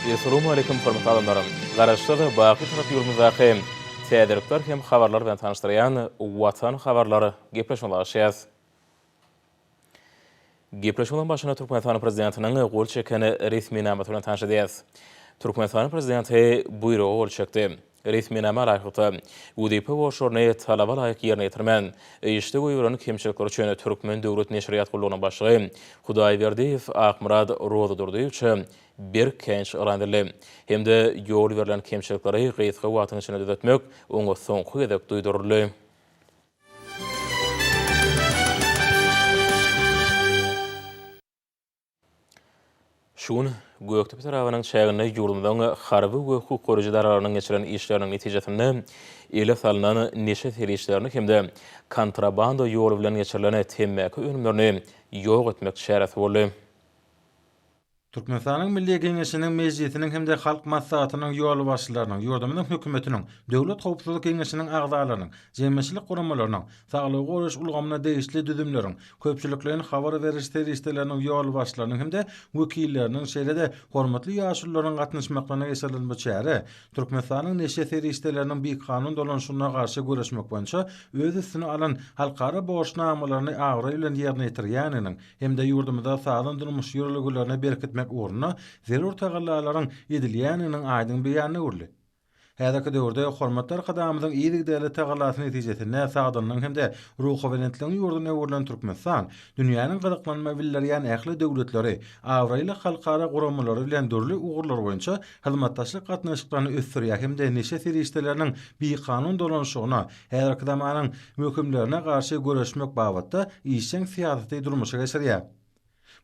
Essalawmaleýkim hormatly adamlar! Garaşsyz, baky Tarap ýurdumyzdaky täzelikler hem habarlar bilen tanyşdyrýan Watan habarlar gepleşigine ulaşýas. Gepleşigimiziň başynda Türkmenistanyň Prezidentiniň gol çeken resminamasy bilen tanyş edýäs. Türkmenistanyň Prezidenti buýruga gol çekdi. Resminama laýyklykda, wezipe borçlaryny talaba laýyk ýerine ýetirmän, işde goýberen kemçilikleri üçin Türkmen döwlet neşirýat gullugynyň başlygy Hudaýberdiýew Akmyrat Rozydurdyýewiçe berk käýinç yglan edildi hem-de ýol berlen kemçilikleri gysga wagtyň içinde düzetmek oňa soňky gezek duýduryldy. Şu gün Gökdepe etrabynyň çäginde ýurdumyzyň harby we hukuk goraýjy edaralarynyň geçiren işleriniň netijesinde ele salnan neşe serişdelerini hem-de kontrabanda ýoly bilen geçirilen temmäki önümlerini ýok etmek çäresi boldy. Türkmenistanyň Milli Geňeşiniň Mejlisiniň hem-de Halk Maslahatynyň ýolbaşçylarynyň, ýurdumyzyň Hökümetiniň, Döwlet howpsuzlyk geňeşiniň agzalarynyň, jemgyýetçilik guramalarynyň, saglygy goraýyş ulgamyna degişli düzümleriň, köpçülikleýin habar beriş serişdeleriniň ýolbaşçylarynyň hem-de wekilleriniň, şeýle-de hormatly ýaşulularyň gatnaşmaklygyna geçirilen bu çäre Türkmenistanyň neşe serişdeleriniň bikanun dolanyşygyna garşy göreşmek boýunça öz üstüne alan halkara borçnamalaryny abraý bilen ýerine ýetirýändiginiň hem-de ýurdumyzda sagdyn durmuş ýörelgelerini berkitmek ugrunda zerur tagallalaryň edilýändiginiň aýdyň beýanyna öwrüldi. Häzirki döwürde hormatly Arkadagymyzyň yzygiderli tagallasy netijesinde sagdynlygyň hem-de ruhubelentligiň ýurduna öwrülen Türkmenistan dünýäniň gyzyklanma bildirýän ähli döwletleri, abraýly halkara guramalary bilen dürli ugurlar boýunça hyzmatdaşlyk gatnaşyklaryny ösdürýär hem-de neşe serişdeleriniň bikanun dolanyşygyna, häzirki zamanyň wehimlerine garşy göreşmek babatda işjeň syýasaty durmuşa geçirýär.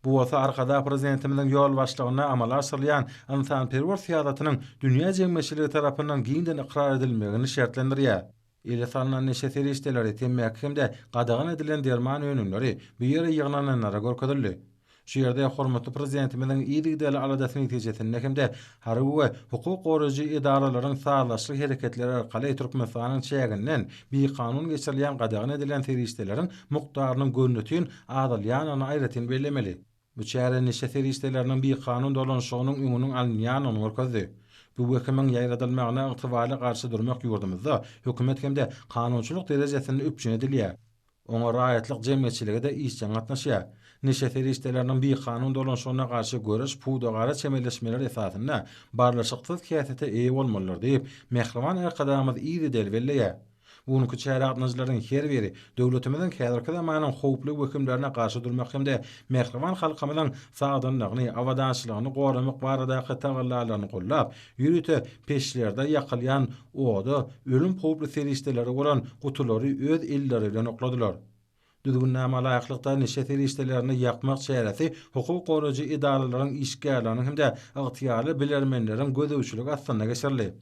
Bu bolsa Arkadag Prezidentimiziň ýolbaşçylygynda amala aşyrylýan ynsanperwer syýasatynyň dünýä jemgyýetçiligi tarapyndan giňden ykrar edilmegini şertlendirýär. Ele salnan neşe serişdeleri, temmäki hem-de gadagan edilen derman önümleri bu ýere ýygnananlara görkezildi. Şu ýerde hormatly Prezidentimiziň yzygiderli aladasy netijesinde hem-de harby we hukuk goraýjy edaralaryň sazlaşykly hereketleri arkaly Türkmenistanyň çäginden bikanun geçirilýän gadagan edilen serişdeleriň mukdarynyň görnetin azalýandygyny aýratyn bellemeli. Bu çäre neşe serişdeleriniň bikanun dolanyşygynyň öňüniň alynýandygyny görkezdi. Bu wehimiň ýaýradylmagyna ygtybarly garşy durmak ýurdumyzda hökümet hem-de kanunçylyk derejesinde üpjün edilýär. Oňa raýatlyk jemgyýetçiligi-de işjeň gatnaşýar. Neşe serişdeleriniň bikanun dolanyşygyna garşy göreş pudagara çemeleşmeler esasynda barlyşyksyz häsiýete eýe bolmalydyr diýip, mähriban Arkadagymyz yzygiderli belleýär. Bu günki çärä gatnaşyjylaryň her biri döwletimiziň häzirki zamanyň howply wehimlerine garşy durmak hem-de mähriban halkymyzyň sagdynlygyny, abadançylygyny goramak baradaky tagallalaryny goldap, ýörite peçlerde ýakylýan oda ölüm howply serişdeleri bolan gutulary öz elleri bilen okladylar. Düzgünnama laýyklykda, neşe serişdelerini ýakmak çäresi hukuk goraýjy edaralaryň işgärleriniň hem-de ygtyýarly bilermenleriň gözegçiligi astynda geçirildi.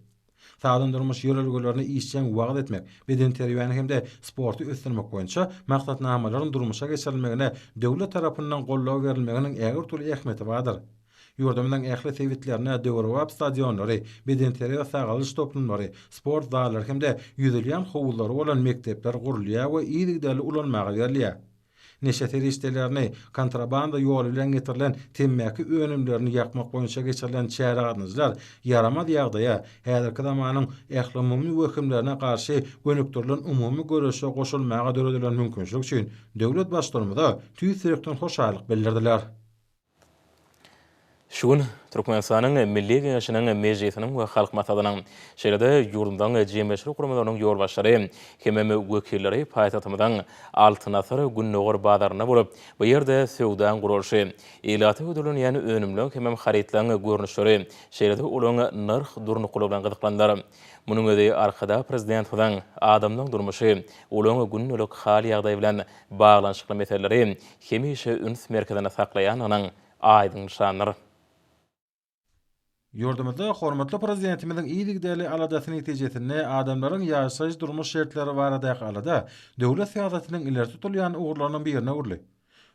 Sagdyn durmuş ýörelgelerini işjeň wagyz etmek, bedenterbiýäni hem-de sporty ösdürmek boýunça maksatnamalaryň durmuşa geçirilmegine döwlet tarapyndan goldaw berilmeginiň ägirt uly ähmiýeti bardyr. Ýurdumyzyň ähli sebitlerinde döwrebap stadionlary, bedenterbiýe-sagaldyş toplumlary, sport zallary hem-de ýüzülýän howuzlary bolan mekdepler gurulýar we yzygiderli ulanmaga berilýär. Neşe serişdelerini kontrabanda ýoly bilen getirilen temmäki önümlerini ýakmak boýunça geçirilen çärä gatnaşyjylar ýaramaz ýagdaýa, häzirki zamanyň ählumumy wehimlerine garşy gönükdirilen umumy göreşe goşulmaga döredilen mümkinçilik üçin döwlet Baştutanymyza tüýs ýürekden hoşallyk bildirdiler. Şu gün Türkmenistanyň Milli Geňeşiniň Mejlisiniň we Halk Maslahatynyň, şeýle-de ýurdumyzyň jemgyýetçilik guramalarynyň ýolbaşçylary hemem wekilleri paýtagtymyzyň Altyn asyr Gündogar bazarynda bolup, bu ýerde söwdaň guralyşy, ilata hödürlenýän önümleň hemem harytlaryň görnüşleri, şeýle-de olaryň nyrh durnuklylygy bilen gyzyklandylar. Munuň özi Arkadag Prezidentimiziň adamlaryň durmuşy, olaryň gündelik hal-ýagdaýy bilen baglanyşykly meseleleri hemişe üns merkezinde saklaýandygynyň aýdyň nyşanydyr. Ýurdumyzda hormatly Prezidentimiziň yzygiderli aladasy netijesinde adamlaryň ýaşaýyş-durmuş şertleri baradaky alada döwlet syýasatynyň ileri tutulýan ugurlarynyň birine öwrüldi.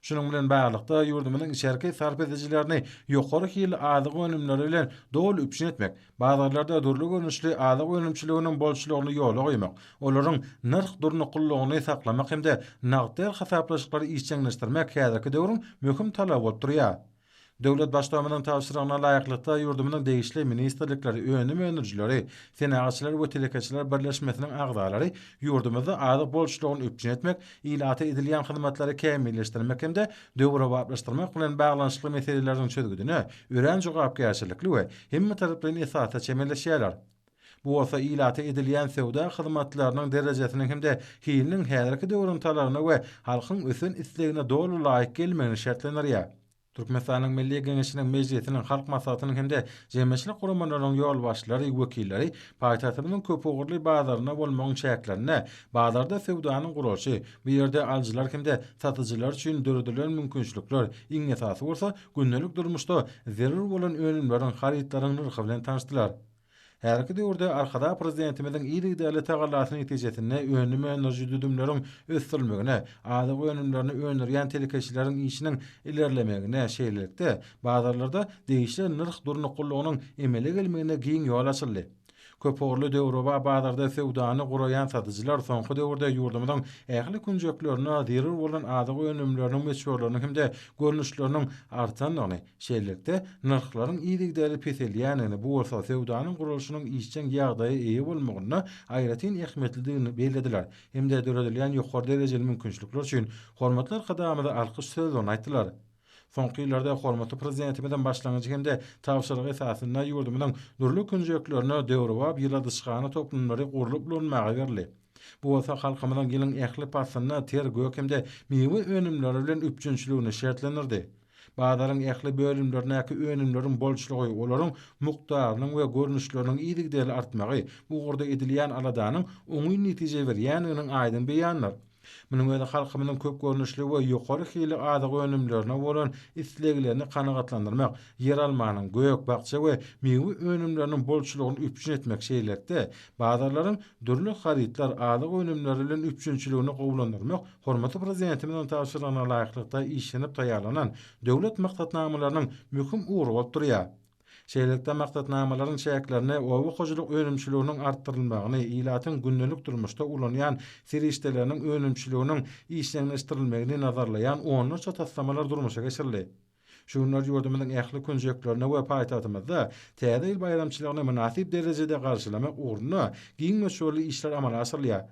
Şunuň bilen baglylykda, ýurdumyzyň içerki sarp edijilerini ýokary hilli azyk önümleri bilen doly üpjün etmek, bazarlarda dürli görnüşli azyk önümçiliginiň bolçulygyny ýola goýmak, olaryň nyrh durnuklylygyny saklamak hem-de nagt däl hasaplaşyklary işjeňleşdirmek häzirki döwrüň möhüm talaby bolup durýar. Döwlet Baştutanymyzyň tabşyrygyna laýyklykda, ýurdumyzyň degişli ministrlikleri, önüm öndürijileri, Senagatçylar we telekeçiler birleşmesiniň agzalary ýurdumyzda azyk bolçulygyny üpjün etmek, ilata edilýän hyzmatlary kämilleşdirmek hem-de döwrebaplaşdyrmak bilen baglanyşykly meseleleriň çözgüdine örän jogapkärçilikli we hemmetaraplaýyn esasda çemeleşýärler. Bu bolsa ilata edilýän söwda hyzmatlarynyň derejesiniň hem-de hiliniň häzirki döwrüň talabyna we halkyň ösen islegine doly laýyk gelmegini şertlendirýär. Türkmenistanyň Milli Geňeşiniň Mejlisiniň, Halk Maslahatynyň hem-de jemgyýetçilik guramalarynyň ýolbaşçylary, wekilleri paýtagtymyzyň köpugurly bazarynda bolmagyň çäklerinde bazarda söwdanyň guralyşy, bu ýerde alyjylar hem-de satyjylar üçin döredilen mümkinçilikler, iň esasy bolsa, gündelik durmuşda zerur bolan önümleriň, harytlaryň nyrhy bilen tanyşdylar. Häzirki döwürde Arkadag Prezidentimiziň yzygiderli tagallasy netijesinde önüm öndüriji düzümleriň ösdürilmegine, azyk önümlerini öndürýän telekeçileriň işiniň ilerlemegine, şeýlelikde, bazarlarda degişli nyrh durnuklylygynyň emele gelmegine giň ýol açyldy. Köpugurly döwrebap bazarda söwdany guraýan satyjylar soňky döwürde ýurdumyzyň ähli künjeklerinde zerur bolan azyk önümleriniň möçberleriniň hem-de görnüşleriniň artandygyny, Şeýlelikde, nyrhlaryň yzygiderli peselýändigini, bu bolsa söwdanyň guralyşynyň işjeň ýagdaýa eýe bolmagynda aýratyn ähmiýetlidigini bellediler hem-de döredilýän ýokary derejeli mümkinçilikler üçin hormatly Arkadagymyza alkyş sözlerini aýtdylar. Soňky ýyllarda hormatly Prezidentimiziň başlangyjy hem-de tabşyrygy esasynda ýurdumyzyň dürli künjeklerinde döwrebap ýyladyşhana toplumlary gurlup ulanmaga berildi. Bu bolsa halkymyzyň ýylyň ähli paslynda ter gök hem-de miwe önümleri bilen üpjünçiligini şertlendirdi. Bazaryň ähli bölümlerindäki önümleriň bolçulygy, olaryň mukdarynyň we görnüşleriniň yzygiderli artmagy bu ugurda edilýän aladanyň oňyn netije berýändiginiň aýdyň beýanydyr. Munuň özi halkymyzyň köp görnüşli we ýokary hilli azyk önümlerine bolan isleglerini kanagatlandyrmak, ýeralmanyň, gök, bakja we miwe önümleriniň bolçulygyny üpjün etmek, şeýlelikde, bazarlaryň dürli harytlar, azyk önümleri bilen üpjünçiligini gowulandyrmak Hormatly Prezidentimiziň tabşyrygyna laýyklykda işlenip taýýarlanan döwlet maksatnamalarynyň möhüm ugry bolup durýar. Şeýlelikde, maksatnamalaryň çäklerinde oba hojalyk önümçiliginiň artdyrylmagyny, ilatyň gündelik durmuşda ulanýan serişdeleriniň önümçiliginiň işjeňleşdirilmegini nazarlaýan onlarça taslamalar durmuşa geçirildi. Şu günler ýurdumyzyň ähli künjeklerinde we paýtagtymyzda Täze ýyl baýramçylygyny mynasyp derejede garşylamak ugrunda giň möçberli işler amala aşyrylýar.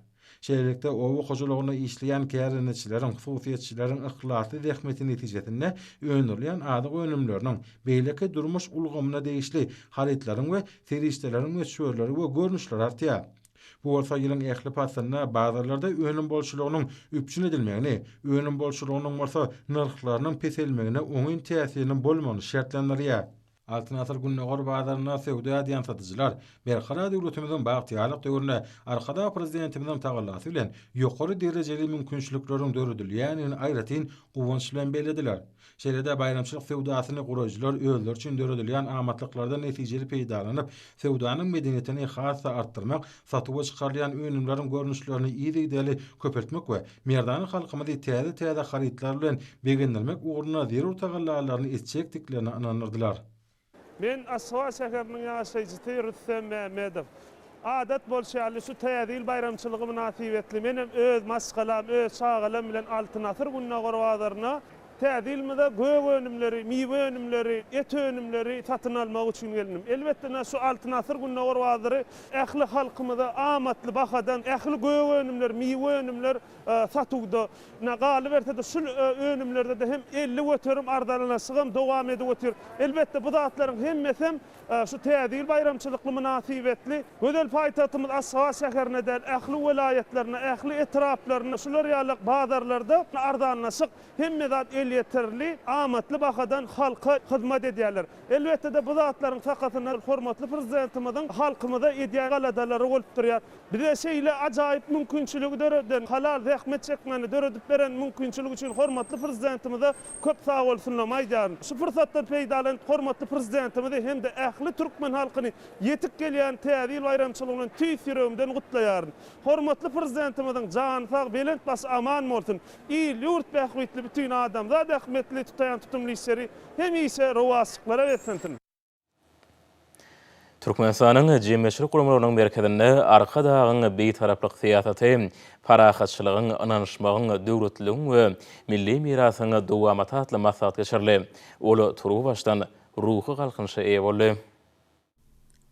Şeýlelikde, oba hojalygynda işleýän kärendeçileriň, hususyýetçileriň yhlasly zähmeti netijesinde öndürilýän azyk önümleriniň, beýleki durmuş ulgamyna degişli harytlaryň we serişdeleriň möçberleri we görnüşleri artýar. Bu bolsa ýylyň ähli paslynda bazarlarda önüm bolçulygynyň üpjün edilmegini, önüm bolçulygynyň bolsa nyrhlarynyň peselmegine oňyn täsiriniň bolmagyny şertlendirýär. Altyn asyr Gündogar bazarynda söwda edýän satyjylar Berkarar döwletimiziň bagtyýarlyk döwründe Arkadag Prezidentimiziň tagallasy bilen ýokary derejeli mümkinçilikleriň döredilýändigini aýratyn guwanç bilen bellediler. Şeýle-de baýramçylyk söwdasyny guraýjylar özleri üçin döredilýän amatlyklardan netijeli peýdalanyp, söwdanyň medeniýetini has-da artdyrmak, satuwa çykarylýan önümleriň görnüşlerini yzygiderli köpeltmek we merdana halkymyzy täze-täze harytlar bilen begendirmek ugrunda zerur tagallalaryny etjekdiklerine ynandyrdylar. Men Aşgabat şäheriniň ýaşaýjysy Rüstem Mämmedow. Adat bolşy ýaly, şu Täze ýyl baýramçylygy mynasybetli menem öz maşgalam, öz çagalarym bilen Altyn asyr gündogar bazaryna Täze ýylymyza gök önümleri, miwe önümleri, et önümleri satyn almak üçin geldim. Elbetde, ine, şu Altyn asyr gündogar bazary ähli halkymyza amatly bahadan ähli gök önümler, miwe önümler satuwda. Ine, galyberse-de, şul önümlerde-de hem 50% arzanlaşygam dowam edip otyr. Elbetde, bu zatlaryň hemmesem şu Täze ýyl baýramçylykly mynasybetli gözel paýtagtymyz Aşgabat şäherinde däl, ähli welaýatlarynda, ähli etraplarynda şular ýaly bazarlarda arzanlaşyk, hemme zat elýeterli, amatly bahadan halka hyzmat edýärler. Elbetde-de, bu zatlaryň sakasynda hormatly Prezidentimiziň halkymyza edýän aladalary bolup durýar. Bize şeýle ajaýyp mümkinçiligi döreden, halal zähmet çekmäni döredip beren mümkinçilik üçin hormatly Prezidentimize köp sagbolsunlarymy aýdýaryn. Şu pursatdan peýdalanyp, hormatly Prezidentimizi hem-de ähli türkmen halkyny ýetip gelýän Täze ýyl baýramçylygy bilen tüýs ýüregimden gutlaýaryn. Hormatly Prezidentimiziň jany sag, belent başy aman bolsun! Il-ýurt bähbitli, bütin adamzat ähmiýetli tutaýan tutumly işleri hemişe rowaçlyklara beslensin! Türkmenistanyň Jemgyýetçilik guramalarynyň merkezinde Arkadagyň Bitaraplyk syýasaty parahatçylygyň, ynanyşmagyň, döwletliligiň we milli mirasyň dowamaty atly maslahat geçirildi. Ol turuwbaşdan ruhy galkynyşa eýe boldy.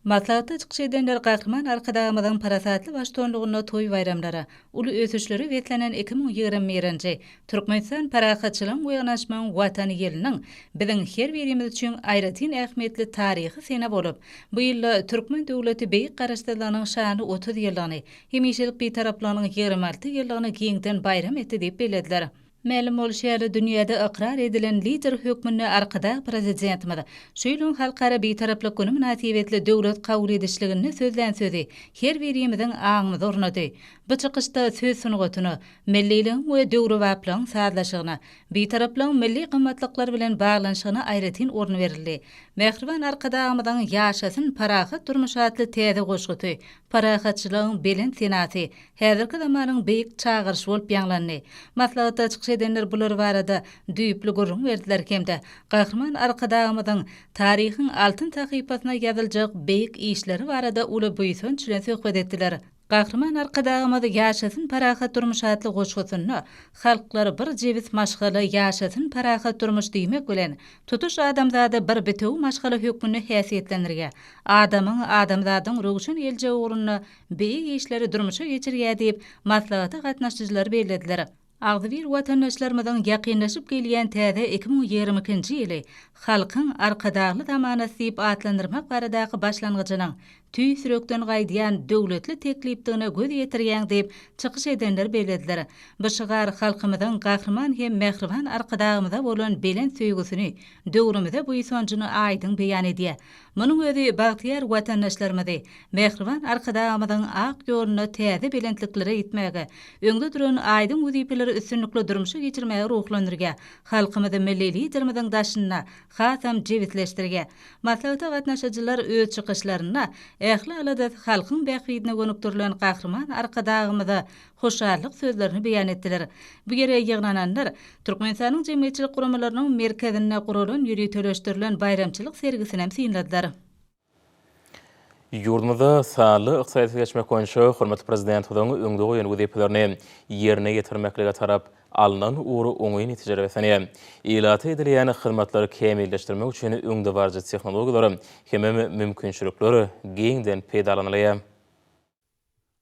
Maslahatda çykyş edenler Gahryman Arkadagymyzyň parasatly baştutanlygynda toý-baýramlara, uly ösüşlere beslenen 2021-nji Türkmenistan parahatçylygyň we ynanyşmagyň Watany ýylynyň biziň her birimiz üçin aýratyn ähmiýetli taryhy sene bolup, bu ýylda türkmen döwleti beýik Garaşsyzlygynyň şanly 30 ýyllygyny, hemişelik Bitaraplygynyň 26 ýyllygyny giňden baýram etdi diýip bellediler. Mälim bolşy ýaly, dünýäde ykrar edilen Lider hökmünde Arkadag Prezidentimiz şu ýylyň Halkara Bitaraplyk güni mynasybetli döwlet kabul edişliginde sözlän sözi her birimiziň aňymyza ornady. Bu çykyşda söz sungatyna, milliligiň we döwrebaplygyň sazlaşygyna, Bitaraplygyň milli gymmatlyklar bilen baglanyşygyna aýratyn orun berildi. Mähriban Arkadagymyzyň Ýaşasyn parahat durmuş atly täze goşgusy parahatçylygyň belent senasy, häzirki zamanyň beýik çagyryşy bolup ýaňlandy. Maslahatda çykyş edenler bular barada düýpli gürrüň berdiler hem-de Gahryman Arkadagymyzyň taryhyň altyn sahypasyna ýazyljak beýik işleri barada uly buýsanç bilen söhbet etdiler. Gahryman Arkadagymyz Ýaşasyn parahat durmuş atly goşgusynda Halklar bir jebis maşgala ýaşasyn parahat durmuş diýmek bilen, tutuş adamzady bir bitewi maşgala hökmünde häsiýetlendirýär. Adamyň, adamzadyň röwşen geljegi ugrunda beýik işleri durmuşa geçirýär diýip, maslahata gatnaşyjylar bellediler. Agzybir watandaşlarymyzyň ýakynlaşyp gelýän täze 2022-nji ýyly Halkyň Arkadagly zamanasy diýip atlandyrmak baradaky başlangyjynyň tüýs ýürekden gaýdýan döwletli teklipdigine göz ýetirýäň diýip, çykyş edenler bellediler. Bu şygar halkymyzyň Gahryman hem mähriban Arkadagymyza bolan belent söýgüsini, döwrümize buýsanjyny aýdyň beýan edýär. Munuň özi bagtyýar watandaşlarymyzy mähriban Arkadagymyzyň ak ýolunda täze belentliklere ýetmäge, öňde duran aýdyň wezipeleri üstünlikli durmuşa geçirmäge ruhlandyrýar, halkymyzy milli Liderimiziň daşynda hasam jebisleşdirýär. Maslahata gatnaşyjylar öz çykyşlarynda ähli aladasy halkyň bähbidine gönükdirilen Gahryman Arkadagymyza hoşallyk sözlerini beýan etdiler. Bu ýere ýygnananlar Türkmenistanyň Jemgyýetçilik guramalarynyň merkezinde guralan ýöriteleşdirilen baýramçylyk sergisinem synladylar. Ýurdumyzda sanly ykdysadyýete geçmek boýunça hormatly Prezidentimiziň öňde goýan wezipelerini ýerine ýetirmeklige tarap alnan ugur oňyn netijelere beslenýär. Ilata edilýän hyzmatlary kämilleşdirmek üçin öňdebaryjy tehnologiýalar hemem mümkinçilikler giňden peýdalanylýar.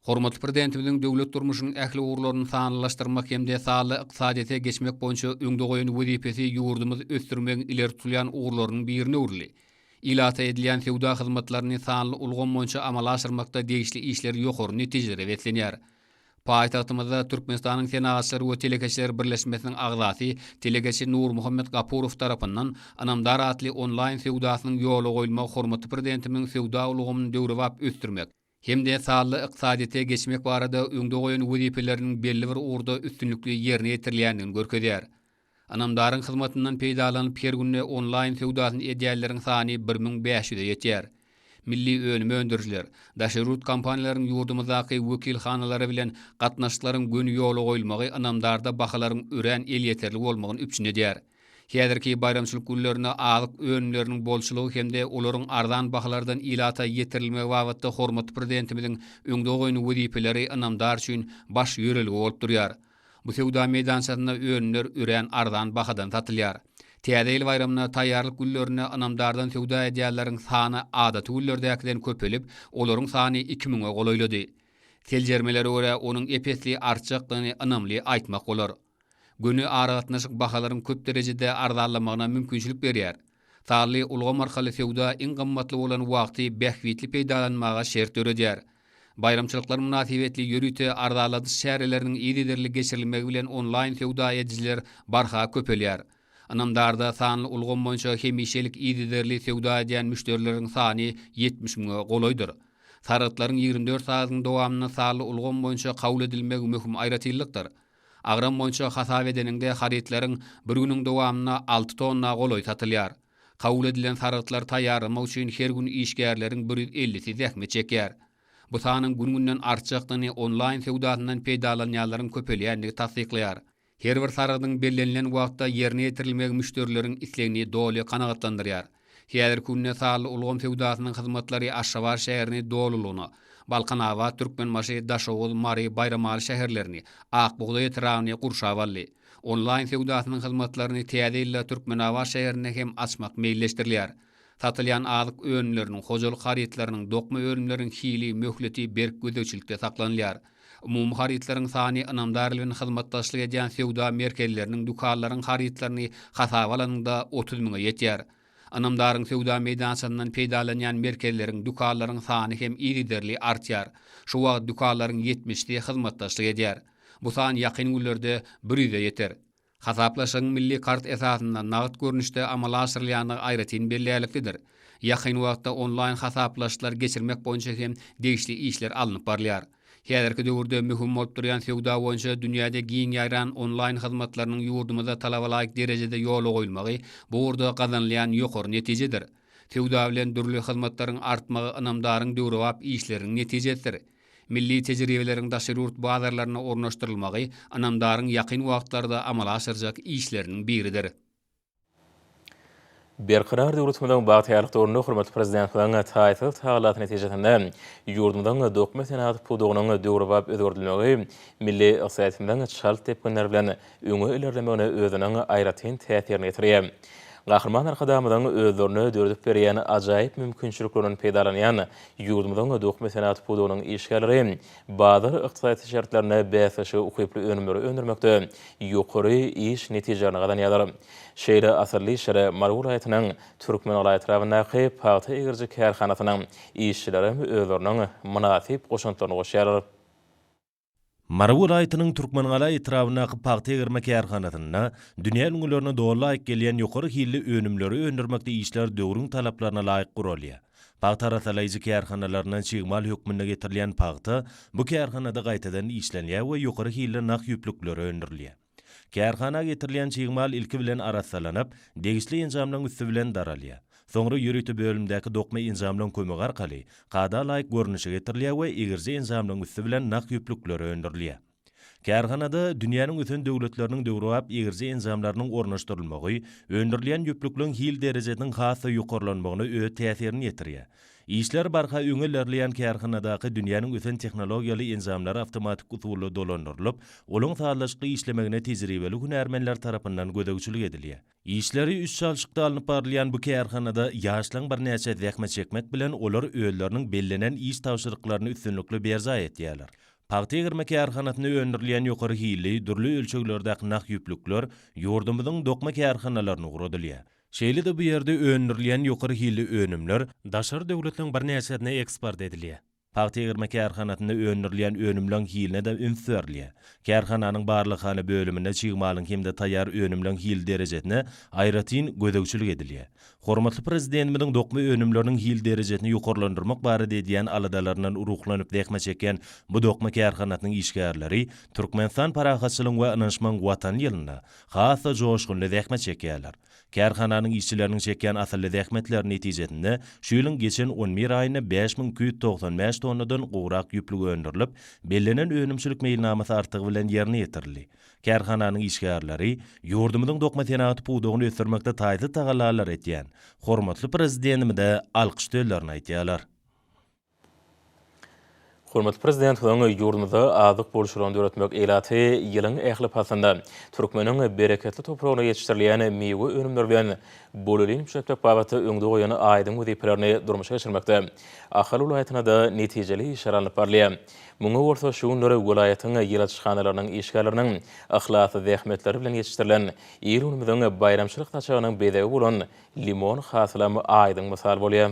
Hormatly Prezidentimiziň döwlet durmuşynyň ähli ugurlaryny sanlylaşdyrmak hem-de sanly ykdysadyýete geçmek boýunça öňde goýan wezipesi ýurdumyzy ösdürmegiň ileri tutulýan ugurlarynyň birine öwrüldi. Ilata edilýän söwda hyzmatlaryny sanly ulgam boýunça amala aşyrmakda degişli işler ýokary netijelere beslenýär. Paýtagtymyzda Türkmenistanyň Senagatçylar we telekeçiler birleşmesiniň agzasy, telekeçi Nurmuhammet Gapurow tarapyndan Ynamdar atly onlaýn söwdasynyň ýola goýulmagy hormatly Prezidentimiziň söwda ulgamyny döwrebap ösdürmek hem-de sanly ykdysadyýete geçmek barada öňde goýan wezipeleriniň belli bir ugurda üstünlikli ýerine ýetirilýändigini görkezýär. Ynamdaryň hyzmatyndan peýdalanyp her günde onlaýn söwdasyny edýänleriň sany 1500-e ýetýär. Milli önüm öndürijiler, daşary ýurt kompaniýalaryň ýurdumyzdaky wekilhanalary bilen gatnaşyklaryň göni ýola goýulmagy Ynamdarda bahalaryň örän elýeterli bolmagyny üpjün edýär. Häzirki baýramçylyk günlerinde azyk önümleriniň bolçulygy hem-de olaryň arzan bahalardan ilata ýetirilmegi babatda hormatly Prezidentimiziň öňde goýan wezipeleri ynamdar üçin baş ýörelge bolup durýar. Bu söwda meýdançasynda önümler örän arzan bahadan satylýar. Täze ýyl baýramyna taýýarlyk günlerinde ynamdardan söwda edýänleriň sany adaty günlerdäkiden köpelip, olaryň sany iki müňe golaýlady. Seljermelere görä, onuň ep-esli artjakdygyny ynamly aýtmak bolar. Göni aragatnaşyk bahalaryň köp derejede arzanlamagyna mümkinçilik berýär. Sanly ulgam arkaly söwda iň gymmatly bolan wagty bähbitli peýdalanmaga şert döredýär. Baýramçylyklar mynasybetli ýörite arzanladyş çäreleriniň yzygiderli geçirilmegi bilen onlaýn söwda edijiler barha köpelýär. Ynamdarda sanly ulgam boýunça hemişelik yzygiderli söwda edýän müşderileriň sany 70 müňe golaýdyr. Sargytlaryň 24 sagadyň dowamynda sanly ulgam boýunça kabul edilmegi möhüm aýratynlykdyr. Agram boýunça hasap edeniňde harytlaryň bir günüň dowamynda alty tonna golaýy satylýar. Kabul edilen sargytlary taýýarlamak üçin her gün işgärleriň bir ýüz ellisi zähmet çekýär. Bu sanyň gün-günden artjakdygyny onlaýn söwdasyndan peýdalanýanlaryň köpelýändigi tassyklaýar. Her bir sargydyň bellenilen wagtda ýerine ýetirilmegi müşderileriň islegini doly kanagatlandyrýar. Häzirki günde sanly ulgam söwdasynyň hyzmatlary Aşgabat şäherini dolulygyna, Balkanabat, Türkmenbaşy, Daşoguz, Mary, Baýramaly şäherlerini, Ak bugdaý etrabyny gurşap aldy. Onlaýn söwdasynyň hyzmatlaryny täze ýylda Türkmenabat şäherinde hem açmak meýilleşdirilýär. Satylýan azyk önümleriniň, hojalyk harytlarynyň, dokma önümleriniň hili, möhleti berk gözegçilikde saklanylýar. Umumy harytlaryň sany ynamdar bilen hyzmatdaşlyk edýän söwda merkezleriniň, dükanlaryň harytlaryny hasaba alanyňda 30 müňe ýetýär. Ynamdaryň söwda meýdançasyndan peýdalanýan merkezleriň, dükanlaryň sany hem yzygiderli artýar. Şu wagt dükanlaryň ýetmişsi hyzmatdaşlyk edýär. Bu san ýakyn günlerde bir ýüze ýeter. Hasaplaşygyň milli kart esasynda nagt görnüşde amala aşyrylýandygy aýratyn bellärliklidir. Ýakyn wagtda onlaýn hasaplaşyklary geçirmek boýunça hem degişli işler alnyp barylýar. Häzirki döwürde möhüm bolup durýan söwda boýunça dünýäde giň ýaýran onlaýn hyzmatlarynyň ýurdumyzda talabalaýyk derejede ýola goýulmagy bu ugurda gazanylýan ýokary netijedir. Söwda bilen dürli hyzmatlaryň artmagy ynamdaryň döwrebap işleriniň netijesidir. Milli tejribeleriň daşary ýurt bazarlaryna ornaşdyrylmagy ynamdaryň ýakyn wagtlarda amala aşyrjak işleriniň biridir. Berkarar döwletimiziň bagtyýarlyk döwründe hormatly Prezidentimiziň taýsyz tagallasy netijesinde ýurdumyzyň dokma senagaty pudagynyň döwrebap özgerdilmegi milli ykdysadyýetimiziň çalt depginler bilen öňe ilerlemegine özüniň aýratyn täsirini ýetirýär. Gahryman Arkadagymyzyň özlerine döredip berýän ajaýyp mümkinçiliklerinden peýdalanýan ýurdumyzyň dokma senagaty pudagynyň işgärleri bazar ykdysadyýeti şertlerinde bäsleşige ukyply önümleri öndürmekde ýokary iş netijelerini gazanýarlar. Şeýle asylly işlere Mary welaýatynyň Türkmengala etrabyndaky pagta egiriji kärhanasynyň işçileri hem özleriniň mynasyp goşantlaryny goşýarlar. Mary welaýatynyň Türkmengala etrabyndaky pagta egirme kärhanasynda dünýä ülňülerine doly laýyk gelýän ýokary hilli önümleri öndürmekde işler döwrüň talaplaryna laýyk guralýar. Pagta arassalaýjy kärhanalaryndan çig mal hökmünde getirilýän pagta bu kärhanada gaýtadan işlenýär we ýokary hilli nah ýüplükleri öndürilýär. Kärhana getirilýän çig mal ilki bilen arassalanyp, degişli enjamlaryň üsti bilen daralýar. Soňra ýörite bölümdäki dokma enjamlaryň kömegi arkaly kada laýyk görnüşe getirilýär we egiriji enjamlaryň üsti bilen nah ýüplükleri öndürilýär. Kärhanada dünýäniň ösen döwletleriniň döwrebap egiriji enjamlarynyň ornaşdyrylmagy öndürilýän ýüplükleň hil derejesiniň has-da ýokarlanmagyna öz täsirini ýetirýär. Işler barha öňe ilerleýän kärhanadaky dünýäniň ösen tehnologiýaly enjamlary awtomatik usulda dolandyrylyp, olaň sazlaşykly işlemegine tejribeli hünärmenler tarapyndan gözegçilik edilýär. Işleri üç çalşykda alnyp barylýan bu kärhanada ýaşlaryň birnäçe zähmet çekmek bilen olar özleriniň bellenen iş tabşyryklaryny üstünlikli berjaý etýärler. Pagta egirme kärhanasynda öndürilýän ýokary hilli, dürli ölçeglerdäki nah ýüplükler ýurdumyzyň dokma kärhanalaryna ugradylýar. Şeýle-de bu ýerde öndürilýän ýokary hilli önümler daşary döwletleriň birnäçesine eksport edilýär. Pagta egirme kärhanasynda öndürilýän önümleň hiline-de üns berilýär. Kärhananyň barlaghana bölüminde çig malyň hem-de taýýar önümleň hil derejesine aýratyn gözegçilik edilýär. Hormatly Prezidentimiziň dokma önümleriniň hil derejesini ýokarlandyrmak barada edýän aladalaryndan ruhlanyp zähmet çekýän bu dokma kärhanasynyň işgärleri Türkmenistan parahatçylygyň we ynanyşmagyň Watany ýylynda has-da joşgunly zähmet çekýärler. Kärhananyň işçileriniň çekýän asylly zähmetleri netijesinde şu ýylyň geçen on bir aýynda 5295 tonnadan gowrak ýüplük öndürilip, bellenen önümçilik meýilnamasy artygy bilen ýerine ýetirildi. Kärhananyň işgärleri ýurdumyzyň dokma senagaty pudagyny ösdürmekde taýsyz tagallalar edýän hormatly Prezidentimize alkyş sözlerini aýdýarlar. Hormatly Prezidentimiziň ýurdumyzda azyk bolçulygyny döretmek, ilaty ýylyň ähli paslynda türkmeniň bereketli topragynda ýetişdirilýän miwe önümleri bilen bolelin üpjün etmek babatda öňde goýan aýdyň wezipelerini durmuşa geçirmekde Ahal welaýatynda-da netijeli işler alnyp barylýar. Muňa bolsa şu günler welaýatyň ýyladyşhanalarynyň işgärleriniň yhlasly zähmetleri bilen ýetişdirilen il-günümiziň baýramçylyk saçagynyň bezegi bolan limon hasylam aýdyň mysal bolýar.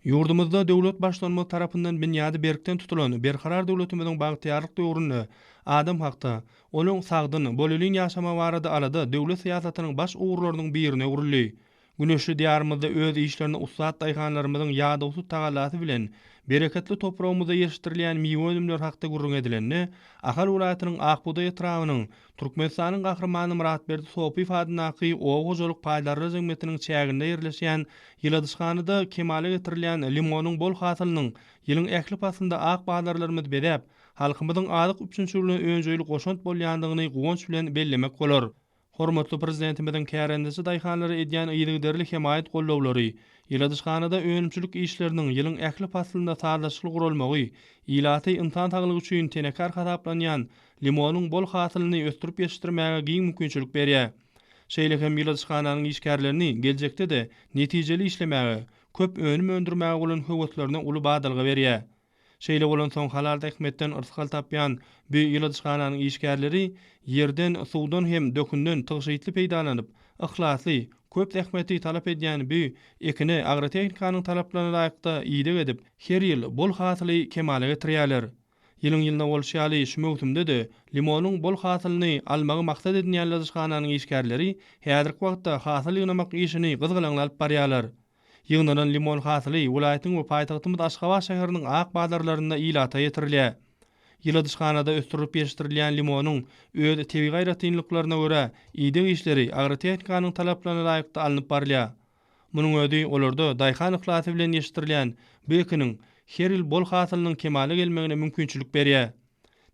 Ýurdumyzda döwlet Baştutanymyz tarapyndan binýady berkden tutulan Berkarar döwletimiziň bagtyýarlyk döwründe adam hakda, onuň sagdyn, bolelin ýaşamagy barada alada döwlet syýasatynyň baş ugurlarynyň birine öwrüldi. Güneşli Diýarymyzda öz işlerine ussat daýhanlarymyzyň ýadawsyz tagallasy bilen bereketli topragymyzda ýetişdirilýän miwe önümleri hakda gürrüň edilende, Ahal welaýatynyň Ak bugdaý etrabynyň Türkmenistanyň Gahrymany Myratberdi Sopyýew adyndaky oba hojalyk paýdarlar jemgyýetiniň çäginde ýerleşýän ýyladyşhanada kemala getirilýän limonyň bol hasylynyň ýylyň ähli paslynda ak bazarlarymyzy bezäp, halkymyzyň azyk üpjünçiligine önjeýli goşant bolýandygyny guwanç bilen bellemek bolar. Hormatly Prezidentimiziň kärendeçi daýhanlara edýän yzygiderli hemaýat goldawlary, ýyladyşhanada önümçilik işleriniň ýylyň ähli paslynda sazlaşykly guralmagy ilaty ynsan saglygy üçin tenekar hasaplanýan limonyň bol hasylyny ösdürip ýetişdirmäge giň mümkinçilik berýär. Şeýle hem ýyladyşhananyň işgärlerini geljekde-de netijeli işlemäge, köp önüm öndürmäge bolan höweslerine uly badalga berýär. Şeýle bolansoň halal zähmetden yrsgal tapýan bu ýyladyşhananyň işgärleri ýerden, suwdan hem dökünden tygşytly peýdalanyp, yhlasly, köp zähmeti talap edýän bu ekine agrotehnikanyň talaplaryna laýykda ideg edip, her ýyl bol hasyly kemala getirýärler. Ýylyň-ýylyna bolşy ýaly şu möwsümde-de limonyň bol hasylyny almagy maksat edinýän ýyladyşhananyň işgärleri häzirki wagtda hasyl ýygnamak işini gyzgalaňly alyp barýarlar. Ýygnalan limon hasyly welaýatyň we paýtagtymyz Aşgabat şäheriniň ak bazarlarynda ilata ýetirilýär. Ýyladyşhanada ösdürilip ýetişdirilýän limonyň öz tebigy aýratynlyklaryna görä ideg işleri agrotehnikanyň talaplaryna laýykda alnyp barylýar. Munuň özi olarda daýhan yhlasy bilen ýetişdirilýän bu ekiniň her ýyl bol hasylynyň kemala gelmegine mümkinçilik berýär.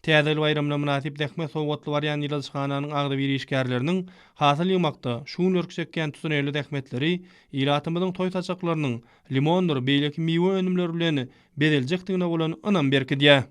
Täze ýyl baýramyna mynasyp zähmet sowgatly barýan ýyladyşhananyň agzybir işgärleriniň hasyl ýygmakda şu günlerki çekýän tutanýerli zähmetleri ilatymyzyň toý saçaklarynyň limondyr beýleki miwe önümleri bilen bezeljekdigine bolan ynamy berkidýär.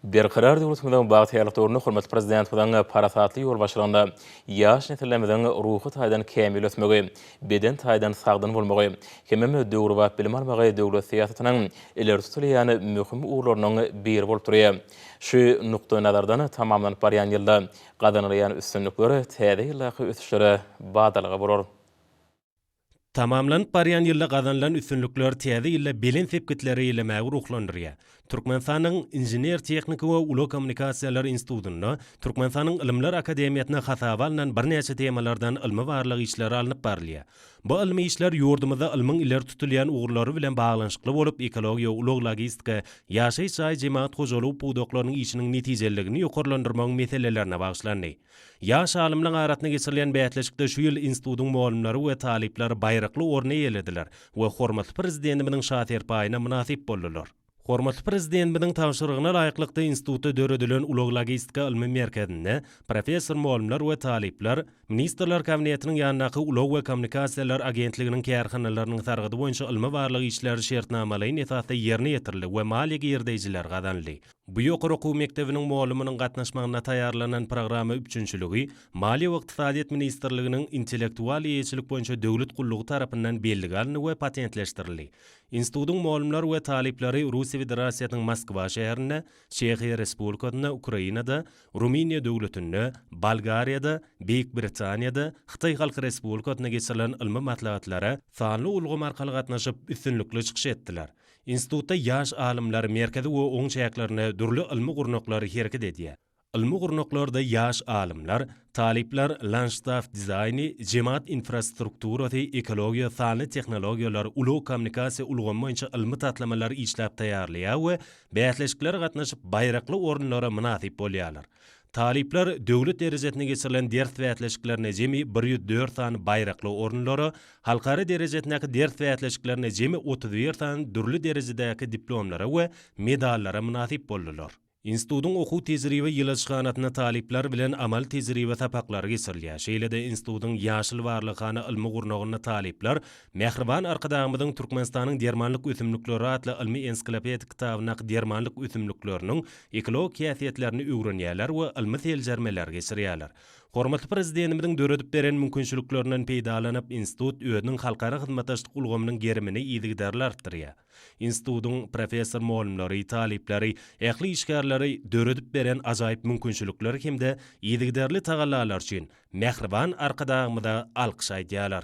Berkarar döwletimiziň bagtyýarlyk döwründe hormatly Prezidentimiziň parasatly ýolbaşçylygynda ýaş nesillerimiziň ruhy taýdan kämil ösmegi, beden taýdan sagdyn bolmagy hemem döwrebap bilim almagy döwlet syýasatynyň ileri tutulýan möhüm ugurlarynyň biri bolup durýar. Şu nukdaýnazardan tamamlanyp barýan ýylda gazanylýan üstünlikler täze ýyldaky ösüşlere badalga bolar. Tamamlanyp barýan ýylda gazanylan üstünlikler täze ýylda belent sepgitlere ýelemäge ruhlandyrýar. Türkmenistanyň Inžener-tehniki we ulag kommunikasiýalar institutynda Türkmenistanyň Ylymlar akademiýasynda hasaba alnan birnäçe temalardan ylmy-barlag işleri alnyp barylýar. Bu ylmy işler ýurdumyzda ylmyň ileri tutulýan ugurlary bilen baglanyşykly bolup, ekologiýa, ulag-logistika, ýaşaýyş jaý-jemagat hojalygy pudaklarynyň işiniň netijeliligini ýokarlandyrmagyň meselelerine bagyşlandy. Ýaş alymlaryň arasynda geçirilýän bäsleşikde şu ýyl institutyň mugallymlary we talyplary baýrakly orny eýelediler we hormatly Prezidentimiziň Şa serpaýyna mynasyp boldular. Hormatly Prezidentimiziň tabşyrygyna laýyklykda institutda döredilen Ulag-logistika ylmy merkezinde professor-mugallymlar we talyplar Ministrler Kabinetiniň ýanyndaky Ulag we kommunikasiýalar agentliginiň kärhanalarynyň sargydy boýunça ylmy-barlag işleri şertnamalaýyn esasda ýerine ýetirildi we maliýe girdeýjileri gazanyldy. Bu ýokary okuw mekdebiniň mugallymynyň gatnaşmagynda taýýarlanan programma üpjünçiligi Maliýe we ykdysadyýet ministrliginiň Intellektual eýeçilik boýunça döwlet gullugy tarapyndan bellige alyndy we patentleşdirildi. Institutyň mugallymlary we talyplary Russiýa Federasiýasynyň Moskwa şäherinde, Çehiýa Respublikasynda, Ukrainada, Rumyniýa döwletinde, Bolgariýada, Beýik Britaniýada, Hytaý Halk Respublikasynda geçirilen ylmy maslahatlara sanly ulgam arkaly gatnaşyp, üstünlikli çykyş etdiler. Institutda ýaş alymlar merkezi we oň çäklerinde dürli ylmy gurnaklar hereket edýär. Ylmy gurnaklarda ýaş alymlar, talyplar landşaft dizaýny, jemagat infrastrukturasy, ekologiýa, sanly tehnologiýalar, ulag-kommunikasiýa ulgamy boýunça ylmy taslamalary işläp taýýarlaýar we bäsleşiklere gatnaşyp baýrakly orunlara mynasyp bolýarlar. Talyplar döwlet derejesinde geçirilen ders bäsleşiklerinde jemi 104 sany baýrakly orunlara, halkara derejesindäki ders bäsleşiklerinde jemi 31 sany dürli derejedäki diplomlara we medallara mynasyp boldular. Institutyň okuw-tejribe ýyladyşhanasynda talyplar bilen amaly-tejribe sapaklary geçirilýär. Şeýle-de institutyň Ýaşyl barlaghana ylmy gurnagynda talyplar Mähriban Arkadagymyzyň Türkmenistanyň dermanlyk ösümlikleri atly ylmy-ensiklopedik kitabyndaky dermanlyk ösümlikleriniň ekologik häsiýetlerini öwrenýärler we ylmy seljermeleri geçirýärler. Hormatly Prezidentimiziň döredip beren mümkinçiliklerinden peýdalanyp, institut özüniň halkara hyzmatdaşlyk ulgamynyň gerimini yzygiderli artdyrýar. Institutyň professor-mugallymlary, talyplary, ähli işgärleri döredip beren ajaýyp mümkinçilikleri hem-de yzygiderli tagallalary üçin mähriban Arkadagymyza alkyş aýdýarlar.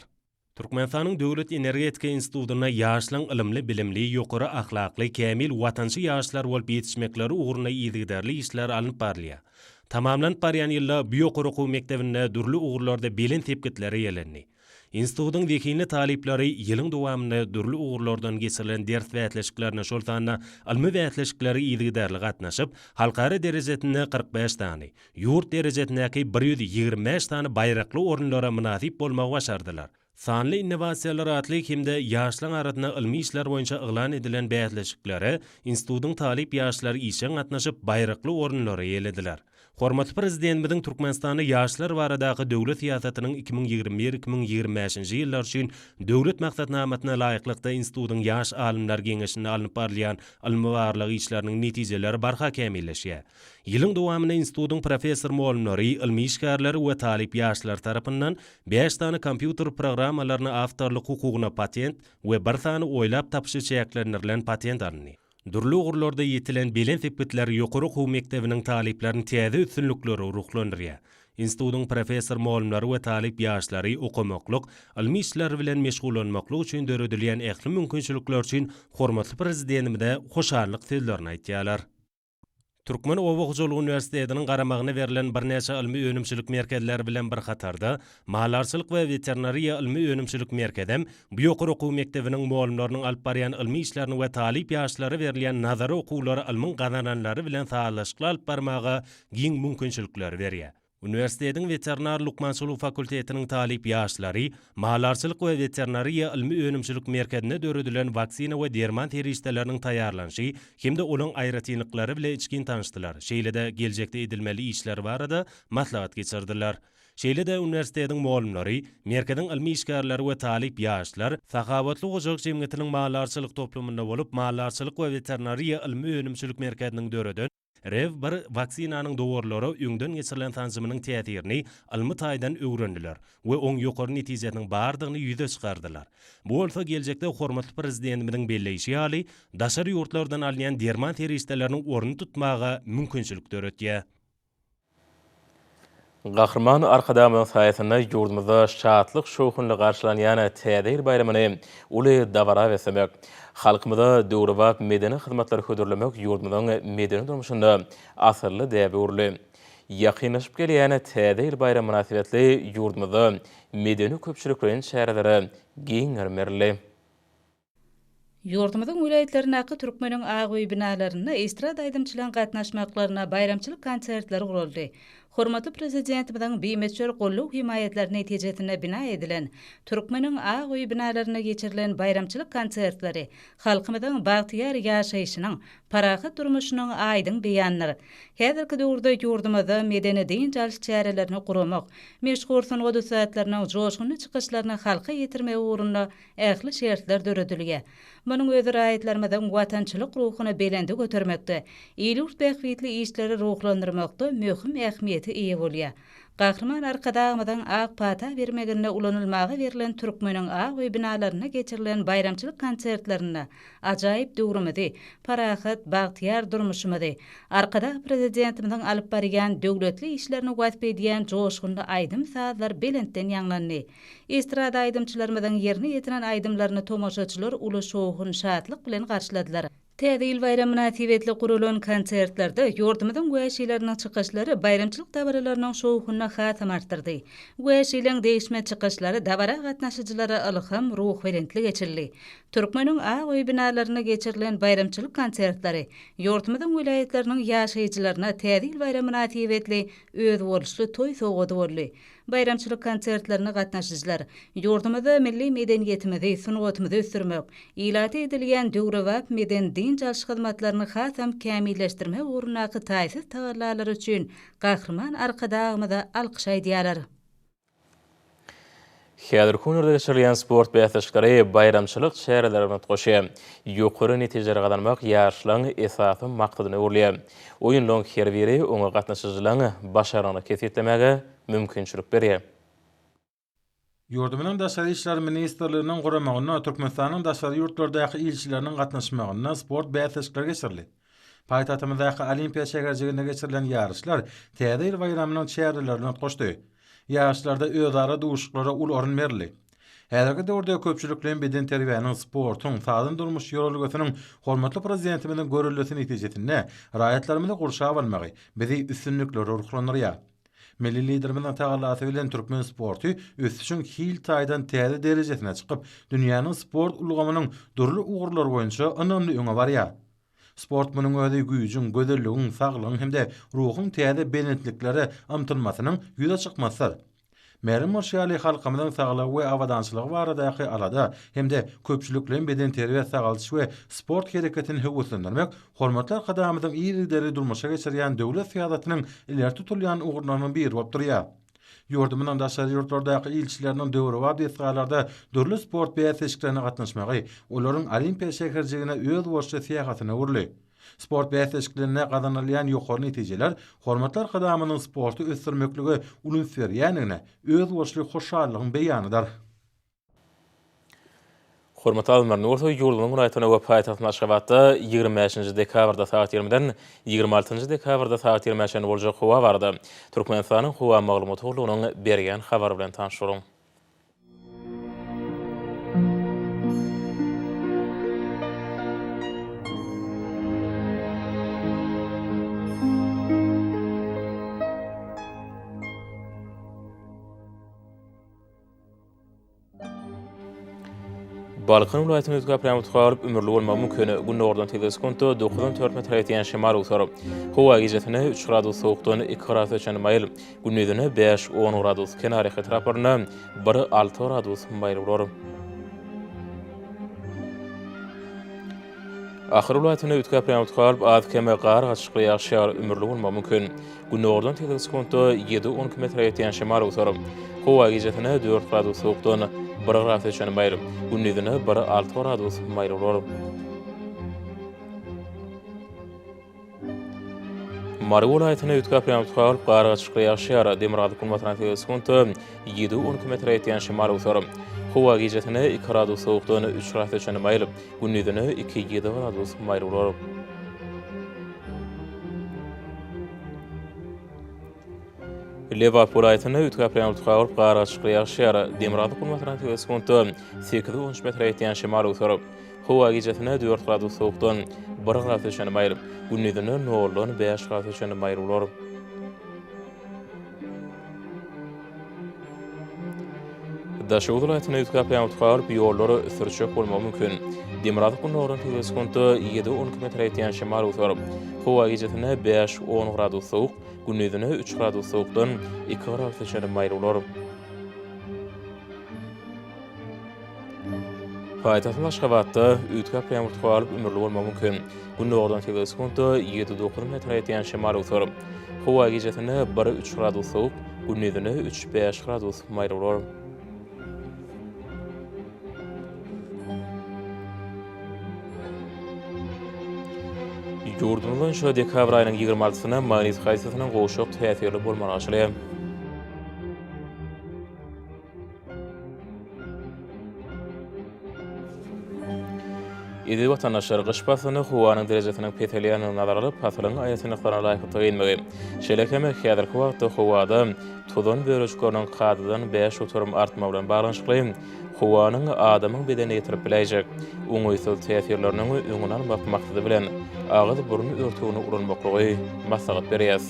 Türkmenistanyň Döwlet energetika institutynda ýaşlaryň ylymly-bilimli, ýokary ahlakly, kämil watançy ýaşlar bolup ýetişmekleri ugrunda yzygiderli işler alnyp barylýar. Tamamlanyp barýan ýylda bu ýokary okuw mekdebinde dürli ugurlarda belent sepgitler eýelendi. Institutyň zehinli talyplary ýylyň dowamynda dürli ugurlardan geçirilen ders bäsleşiklerine, şol sanda ylmy bäsleşiklere yzygiderli gatnaşyp, halkara derejesinde 45 sany, ýurt derejesindäki 125 sany baýrakly orunlara mynasyp bolmagy başardylar. Sanly innowasiýalar atly hem-de ýaşlaryň arasynda ylmy işler boýunça yglan edilen bäsleşiklere institutyň talyp ýaşlary işjeň gatnaşyp, baýrakly orunlary eýelediler. Hormatly Prezidentimiziň Türkmenistanda ýaşlar baradaky döwlet syýasatynyň 2021-2025-nji ýyllar üçin Döwlet maksatnamasyna laýyklykda institutyň Ýaş alymlar geňeşinde alnyp barylýan ylmy-barlag işleriniň netijeleri barha kämilleşýär. Ýylyň dowamynda institutyň professor-mugallymlary, ylmy işgärleri we talyp ýaşlary tarapyndan bäş sany kompýuter programmalaryna awtorlyk hukugyna patent we bir sany oýlap tapyşy çäklendirilen patent alyndy. Dürli ugurlarda ýetilen belent sepgitler ýokary okuw mekdebiniň talyplaryny täze üstünliklere ruhlandyrýar. Institutyň professor-mugallymlary we talyp ýaşlary okamaklyk, ylmy işler bilen meşgullanmaklyk üçin döredilýän ähli mümkinçilikler üçin hormatly Prezidentimize hoşallyk sözlerini aýtýarlar. Türkmen oba hojalyk uniwersitetiniň garamagyna berlen birnäçe ylmy-önümçilik merkezleri bilen bir hatarda, Maldarçylyk we weterinariýa ylmy-önümçilik merkezem bu ýokary okuw mekdebiniň mugallymlarynyň alyp barýan ylmy işlerini we talyp ýaşlara berilýän nazary okuwlary ylmyň gazananlary bilen sazlaşykly alyp barmaga giň mümkinçilikleri berýär. Uniwersitetiň weterinar lukmançylyk fakultetiniň talyp ýaşlary Maldarçylyk we weterinariýa ylmy-önümçilik merkezinde döredilen waksina we derman serişdeleriniň taýýarlanyşy hem-de olaň aýratynlyklary bile içgin tanyşdylar, şeýle-de geljekde edilmeli işler barada maslahat geçirdiler. Şeýle-de uniwersitetiň mugallymlary, merkeziň ylmy işgärleri we talyp ýaşlar Sahabatly hojalyk jemgyýetiniň maldarçylyk toplumynda bolup, Maldarçylyk we weterinariýa ylmy-önümçilik merkeziniň döreden Rev bir waksinanyň dowarlara öňden geçirilen sanjymynyň täsirini ylmy taýdan öwrendiler we oň ýokary netijesiniň bardygyny ýüze çykardylar. Bu bolsa geljekde hormatly Prezidentimiziň belleýşi ýaly, daşary ýurtlardan alynýan derman serişdeleriniň ornuny tutmaga mümkinçilik döretýär. Gahryman Arkadagymyzyň saýasynda ýurdumyzda şatlyk-şowhunly garşylanýan Täze ýyl baýramyny uly dabara beslemek, halkymyza döwrebap medeni hyzmatlary hödürlemek ýurdumyzyň medeni durmuşynda asylly däbe öwrüldi. Ýakynlaşyp gelýän Täze ýyl baýramy mynasybetli ýurdumyzda medeni-köpçülikleýin çärelere giň gerim berildi. Ýurdumyzyň welaýatlaryndaky Türkmeniň ak öýi binalarynda estrada aýdymçylaryň gatnaşmaklarynda baýramçylyk konsertleri guraldy. Hormatly Prezidentimiziň bimöçber goldaw-hemaýatlary netijesinde bina edilen Türkmeniň ak öýi binalarynda geçirilen baýramçylyk konsertleri halkymyzyň bagtyýar ýaşaýşynyň, parahat durmuşynyň aýdyň beýanydyr. Häzirki döwürde ýurdumyzda medeni-dynç alyş çärelerini guramak, meşhur sungat ussatlarynyň joşgunly çykyşlaryny halka ýetirmek ugrunda ähli şertler döredilýär. Munuň özi raýatlarymyzyň watançylyk ruhuny belende götermekde, il-ýurt bähbitli işleri ruhlandyrmakda möhüm ähmiýete eýe bolýar. Gahryman Arkadagymyzyň ak pata bermeginde ulanylmaga berlen Türkmeniň ak öýi binalarynda geçirilen baýramçylyk konsertlerinde ajaýyp döwrümizi, parahat, bagtyýar durmuşymyzy, Arkadag Prezidentimiziň alyp barýan döwletli işlerini wasp edýän joşgunly aýdym-sazlar belentden ýaňlandy. Estrada aýdymçylarymyzyň ýerine ýetiren aýdymlaryny tomaşaçylar uly şowhun-şatlyk bilen garşyladylar. Täze ýyl baýramy mynasybetli guralan konsertlerde ýurdumyzyň wäşileriniň çykyşlary baýramçylyk dabaralarynyň şowhunyny hasam artdyrdy. Wäşileriň degişme çykyşlary dabara gatnaşyjylara ylham, ruhubelentlik eçildi. Türkmeniň ak öýi binalarynda geçirilen baýramçylyk konsertleri ýurdumyzyň welaýatlarynyň ýaşaýjylaryna Täze ýyl baýramy mynasybetli özboluşly toý sowgady boldy. Baýramçylyk konsertlerine gatnaşyjylar ýurdumyzda milli medeniýetimizi, sungatymyzy ösdürmek, ilata edilýän döwrebap medeni-dynç alyş hyzmatlaryny hasam kämilleşdirmek ugrundaky taýsyz tagallalary üçin Gahryman Arkadagymyza alkyş aýdýarlar. Häzirki günlerde geçirilýän sport bäsleşikleri baýramçylyk çäreleri bilen utgaşýar. Ýokary netijeleri gazanmak ýaryşlaryň esasy maksadyna öwrülýär. Oýunlaryň her biri oňa gatnaşyjylaryň başarnygyny kesgitlemäge mümkinçilik berýär. Ýurdumyzyň Daşary işler ministrliginiň guramagynda Türkmenistanyň daşary ýurtlardaky ilçileriniň gatnaşmagynda sport bäsleşikleri geçirildi. Paýtagtymyzdaky Olimpiýa şäherjiginde geçirilen ýaryşlar Täze ýyl baýramynyň çäreleri bilen utgaşdy. Ýaryşlarda özara duşuşyklara uly orun berildi. Häzirki döwürde köpçülikleýin bedenterbiýäniň, sportuň, sagdyn durmuş ýörelgesiniň hormatly Prezidentimiziň göreldesi netijesinde raýatlarymyzy gurşap almagy bizi üstünliklere ruhlandyrýar. Milli Liderimiziň tagallasy bilen türkmen sporty ösüşiň hil taýdan täze derejesine çykyp, dünýäniň sport ulgamynyň dürli ugurlary boýunça ynamly öňe barýar. Sport munuň özi güýjüň, gözelligiň, saglygyň hem-de ruhuň täze belentliklere ymtylmasynyň ýüze çykmasydyr. Mälim bolşy ýaly, halkymyzyň saglygy we abadançylygy baradaky alada hem-de köpçülikleýin bedenterbiýe-sagaldyş we sport hereketini höweslendirmek hormatly Arkadagymyzyň yzygiderli durmuşa geçirýän döwlet syýasatynyň ileri tutulýan ugurlarynyň biri bolup durýar. Ýurdumyzyň daşary ýurtlardaky ilçileriniň döwrebap desgalarda dürli sport bäsleşiklerine gatnaşmagy olaryň Olimpiýa şäherjigine özboluşly syýahatyna öwrüldi. Sport bäsleşiklerinde gazanylýan ýokary netijeler hormatly Arkadagymyzyň sporty ösdürmeklige uly üns berýändigine özboluşly hoşallygyň beýanydyr. Hormatly alymlar, indi bolsa ýurdumyzyň welaýatlarynda we paýtagtymyz Aşgabatda 25-nji dekabrda sagat 20-den 26-njy dekabrda sagat 20-ä çenli boljak howa barada Türkmenistanyň Howa maglumat gullugynyň berýän habary bilen tanyş boluň. Balkan welaýatynda üýtgäp ýagmyr tutup, ümürli bolmagy mümkin. Gündogardan tizligi sekuntda dokuzdan dört metre ýetýän şemal öwser. Howa gijesine üç gradus sowukdan iki gradusa çenli maýyl, gündizine bäş-on gradus, kenarýaka etraplarynda bir-alty gradus maýyl bolar. Ahal welaýatynda üýtgäp ýagmyr tutup, az-kem gar gatyşykly ýagyş ýagar, ümürli bolmagy mümkin. Gündogardan tizligi sekuntda ýedi-on iki metre ýetýän şemal öwser. Howa gijesine dört gradus sowukdan bir gradusa çenli maýyl, gündizine bir-alty gradus maýyl bolar. Mary welaýatynda üýtgäp ýagmyr tutup, gar gatyşykly ýagyş ýagar. Demirgazyk-günbatardan tizligi sekuntda ýedi-on iki metre ýetýän şemal öwser. Howa gijesine iki gradus sowukdan üç gradusa çenli maýyl, gündizine iki-ýedi gradus maýyl bolar. Lebap welaýatynda üýtgäp ýagmyr tutup, gar gatyşykly ýagyş ýagar. Demirgazyk-günbatardan tizligi sekuntda sekiz-on üç metre ýetýän şemal öwser. Howa gijesine dört gradus sowukdan bir gradusa çenli maýyl, gündizine noldan bäş gradusa çenli maýyl bolar. Daşoguz welaýatynda üýtgäp ýagmyr tutup, ýollar sürçek bolmagy mümkin. Demirgazyk-gündogardan tizligi sekuntda ýedi-on iki metre ýetýän şemal öwser. Howa gijesine bäş-on gradus sowuk, gündizine üç gradus sowukdan iki gradusa çenli maýyl bolar. Paýtagtymyz Aşgabatda üýtgäp ýagmyr tutup, ümürli bolmagy mümkin. Gündogardan tizligi sekuntda ýedi-dokuz metre ýetýän şemal öwser. Howa gijesine bir-üç gradus sowuk, gündizine üç-bäş gradus maýyl bolar. Ýurdumyz boýunça dekabr aýynyň ýigrimi altysyna magnit hadysasynyň gowşak täsirli bolmagy garaşylýar. Eziz watandaşlar, gyş paslynda howanyň derejesiniň peselýändigini nazara alyp, pasylyň aýratynlyklaryna laýyklykda geýinmegi, şeýle hem häzirki wagtda howada tozan bölejikleriniň kadadan 5% artmagy bilen baglanyşykly howanyň adamyň bedenine ýetirip biläýjek oňaýsyz täsirleriniň öňüni almak maksady bilen agyz-burun örtügini ulanmaklygy maslahat berýäris.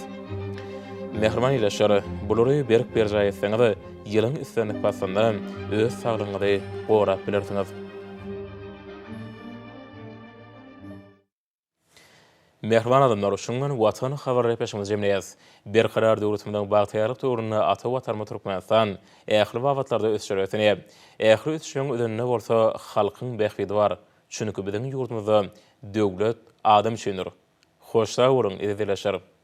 Mähriban ildeşler, bulary berk berjaý etseňiz, Ýylyň islendik paslynda öz saglygyňyzy gorap bilersiňiz. Mähriban adamlar, şunuň bilen Watan habar gepleşigimizi jemleýäris. Berkarar döwletimiziň bagtyýarlyk döwründe ata Watanymyz Türkmenistan ähli babatlarda ösüşlere beslenýär. Ähli ösüşleriň özeninde bolsa halkyň bähbidi bar. Çünki biziň ýurdumyzda döwlet adam üçindir. Hoş sag boluň, eziz ildeşler!